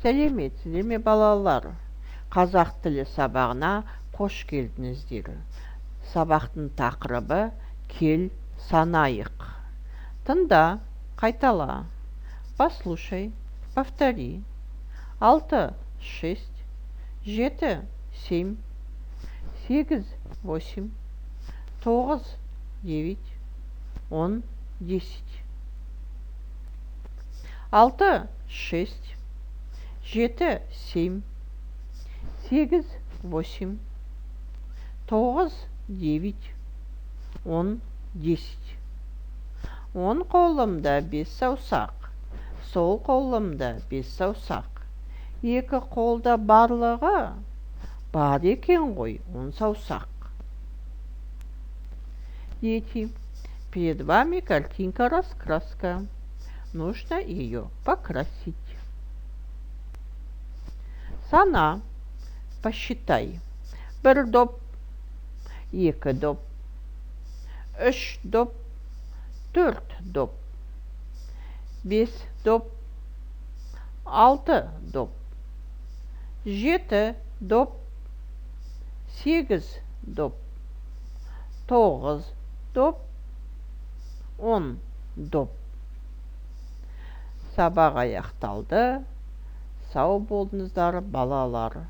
Сәлеметсіздер ме, балалар? Қазақ тілі сабағына қош келдіңіздер. Сабақтың тақырыбы: «Кел, санайық». Тыңда, қайтала. Послушай, повтори. Алты — шесть, жеті — семь, сегіз — восемь, тоғыз — девять, 10 — 10. Алты — шесть, жеті — семь, сегіз — восемь, тоғыз — девять, 10 — 10. Оң қолымда бес саусақ, сол қолымда бес саусақ, екі қолда барлығы бар екен ғой 10 саусақ. Дети, перед вами картинка раскраска, нужно ее покрасить. Сана, посчитай. Бір доп, екі доп, үш доп, төрт доп, бес доп, алты доп, жеті доп, сегіз доп, тоғыз доп, 10 доп. Сабақ аяқталды. Сау болыңыздар, балалар.